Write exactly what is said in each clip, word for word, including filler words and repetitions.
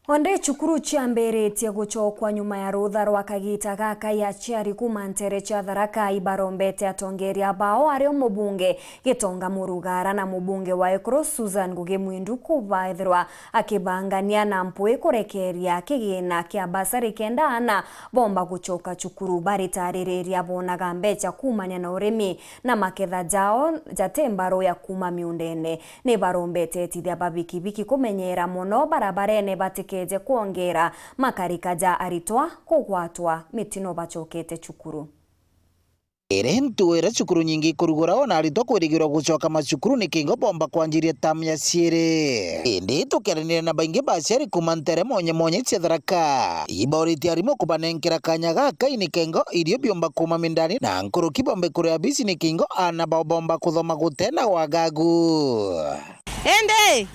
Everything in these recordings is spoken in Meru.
Onde cukuru ciambiritie gucokwa nyuma ya rutha rwa kagita gaka, ya aciari kuuma ntere cia Tharaka ibarombete atongeria bao, ario mubunge Gitonga Murugara na mubunge wa Ekuru Susan Ngugi Mwindu kubaethirwa akibangania na mpwi kurekeria kigina kia basari kenda aana bomba gucoka cukuru. Baritaririria bonaga mbeca kuumania na urimi na maketha jao jati mbaru ya kuuma miundene. Ni barombete etithia ba bikibiki kumenyera mono barabarene batikeje kwongera makarika ja aritwa kugwatwa mitino bacokete cukuru. Iri ntuura cukuru nyingi ikurugura, ona aritwa kwirigirwa gucoka macukuru nikingo bomba kwanjiria tamu ya ciiri. Indi tukiaranira na baingi ba aciari kuuma ntere mwanya mwanya cia Tharaka, ibauritie arimu kubanenkera kanya gaka nikingo irio biomba kuuma mindani na nkuruki bombe kuria bisi nikingo aana bao bomba kuthoma gutena wagagu. Indi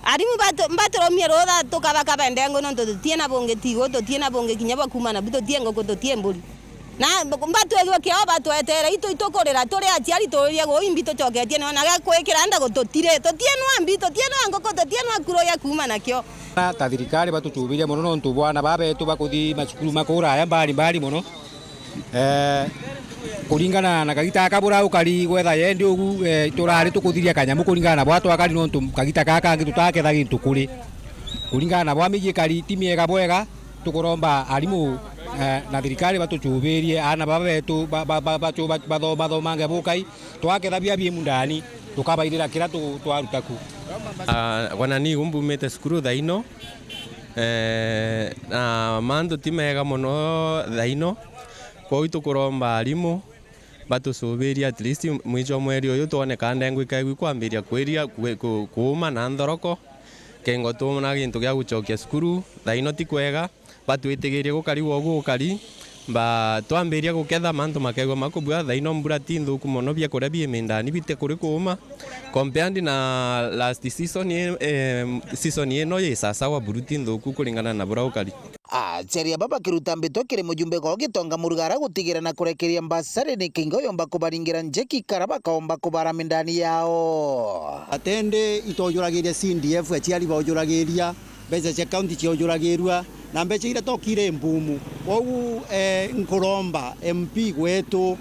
arimu batu-, mbaturumie rutha tukabakaba ndengu, nontu tutie na bungi tigu, tutie na bungi kinya bwa kuuma nabu, tutie nguku, tutie mburi. Na mbatwigua kiao batwetere, itu itukurira turi aciari, turirie guu imbi tucoketie, nona ga kwikira ndagu tutire, tutie nwa mbi, tutie nwa nguku, tutie nwa kuro ya kuuma nakio. Na ta thirikari batucubirie mono, nontu bwana babetu bakuthi macukuru ma kuraya mbali mbali mono. Eh, kuringana na kagita gaka buria ukari, gwetha yendi ugu, eh, turari tukuthiria kanyamu kuringana na bwa twakari, nontu kagita gaka kangi tutaketha gintu kuri. Kuringana na bwa miji ikari ti miega bwega, tukuromba arimu, eh, na thirikari batucubirie aana baba betu ba-, ba-, ba-, bacu-, ba-, batho-, bathomange bukai, twaketha bia biimu ndani, tukabairira kiria tu-, twaruta ku. Ah, wana ni umbumite cukuru thaino, eh, na mantu ti mega mono thaino. Kwou tukuromba arimu batucubirie at least mwicho mweri uyu twone ka ndengu ikaigwi kwambiria kwiria kwi-, ku-, kuuma na nthoroko, kengo twona gintu gia gucokia cukuru. Thaino ti kwega, batwitigirie gukari gwogu gukari, mba twambiria guketha mantu makegwa makubua. Thaino mbura ti nthuku mono, biakuria bi mindani biti kuri kuuma, compared na last season i-, eh, season ino i sasawa, buru ti nthuku kuringana na buria gukari. Aciari aba bakiruta mbitwa kiri mujumbe gwao Gitonga Murugara gutigira na kurekeria mbasari nikingo yomba kubaringira njeki kara bakaomba kubara mindani yao. Atende itwojuragiria C D F, aciari baujuragiria, mbeca cia kaunti ciojuragirua, na mbeca iria tokire mbumu. Kwou, eh, nkuromba M P gwetu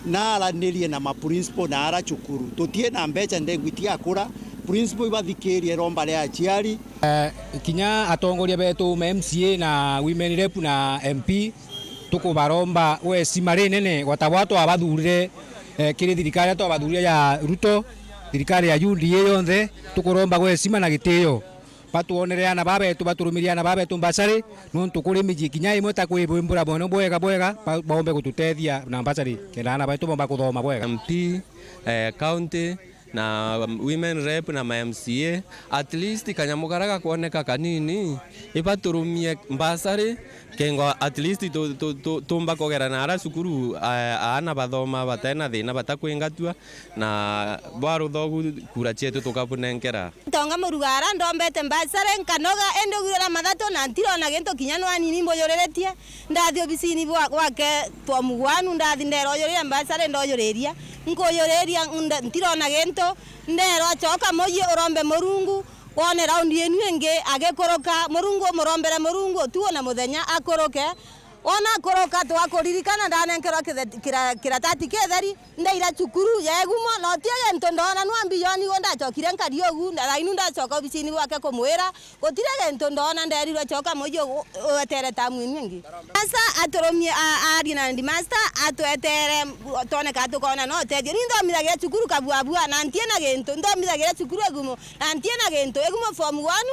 na aranirie na ma principal na ara cukuru. Tutie na mbeca ndengu itiakura, principal ibathikirie iromba ria aciari. Eh, kinya atongoria betu ma M C A na women rep na M P, tukubaromba gwecima rinene, gwata bwa twabathurire, eh, kiri thirikari ya twabathurire ya Ruto, thirikari ya U D A yonthe, tukuromba gwecima na gitio. Batwonere aana ba betu, baturumirie aana ba betu mbacari, nontu kuri miji kinya imwe ta kwibumbura mono bwega bwega, ba-, baombe gututethia na mbacari, kenda aana betu bomba kuthoma bwega. M P, eh, county, na women rep na ma M C A, at least kanyamu karia gakwoneka kanini, ibaturumie mbasari, kengo at least tu-, tu-, tu-, tumba kugera na ara cukuru, a-, aana bathoma batena thina, batakwingatua, na bwa ruthogu kura cietu tukabunenkera. Tonga Murugara ndombete mbasari nkanoga, indi ugwira mathatu na ntirona gintu kinya nwanini mbujuriritie. Ndathi obisini bwa-, gwake form one, ndathi ndera ujuriria mbasari, ndojuriria. Nkujuriria, nda-, ntirona gintu, nderwa, "Coka mucii urombe Murungu, wone raundi yenu ingi." Agikuruka, Murungu umurombere Murungu utuku na muthenya, akuruke. Wona akuruka, twakuririkana, ndanenkerwa kithe-, kira-, kiratati kitheri, ndaira cukuru ya Egumo, na uti gintu ndona, nwa mbi yoni gu ndacokire nkari ugu, na thainu ndacoka obisini bwake kumwira, gutiri gintu ndona, nderirwe, "Coka mucii u-, u-, wetere tamu inu ingi." Sasa aturumie a-, aarie na headmaster, atwetere, twoneka tukona no utethio. Ni nthomithagira cukuru kabuabua, na ntiena gintu, nthomithagira cukuru Egumo, na ntiena gintu, Egumo form one,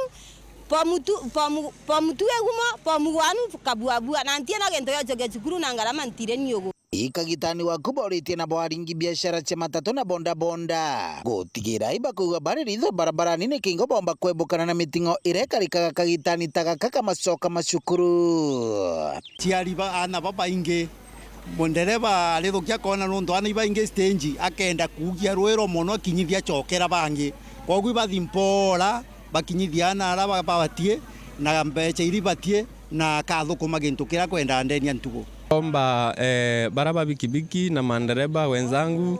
form two, form, form two Egumo, form one kabuabua, na ntiena gintu giocokia cukuru na ngarama ntire ni ugu. Ikagitani waku boritie na bwaringi biashara cia matatu na bodaboda gutigira ibakuigwa bari ritho barabarani nikingo bomba kwebukana na miting'o iria ikarikaga kagitani ta gaka ka macoka ma cukuru. Ciari ba aana babaingi, mundereba arithukia koona nontu aana ibaingi stage, akenda kuugia rwiro mono, kinyithia cokera bangi. Kwogu ibathi mpora, bakinyithia aana ara ba-, babatie, na mbeca iria ibatie, na akathukuma gintu kiria akwendaa ndeni ya ntugu. Omba, eh, bara ba bikibiki na mandereba wenzangu,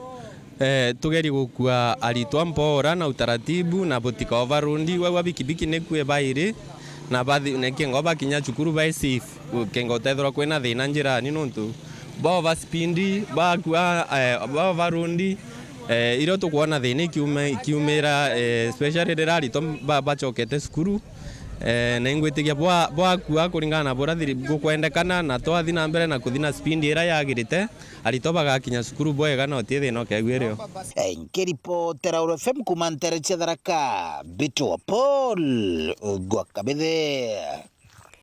eh, tugerie gukua aritwa mpora na utaratibu na butika overload. Wegwa bikibiki nikue bairi, Na bathi-, na kengo bakinya cukuru bae safe, kengo utethirwa kwina thina njirani, nontu ba over speed, bakua, eh, ba over road, eh, irio tukwona thina ikiume-, ikiumira, eh, especially riria aritwa ba-, bacokete cukuru, eh, na ingwitikia bwa-, bwakua kuringana na buria thiri-, gukwendekana, na twathi na mbere na kuthi na speed iria yagirite, aritwa bagakinya cukuru bwega na uti thina ukegwireo. Nkiripotera Uru F M kuuma ntere cia Tharaka, Mbitwa Paul gwa Kabithe.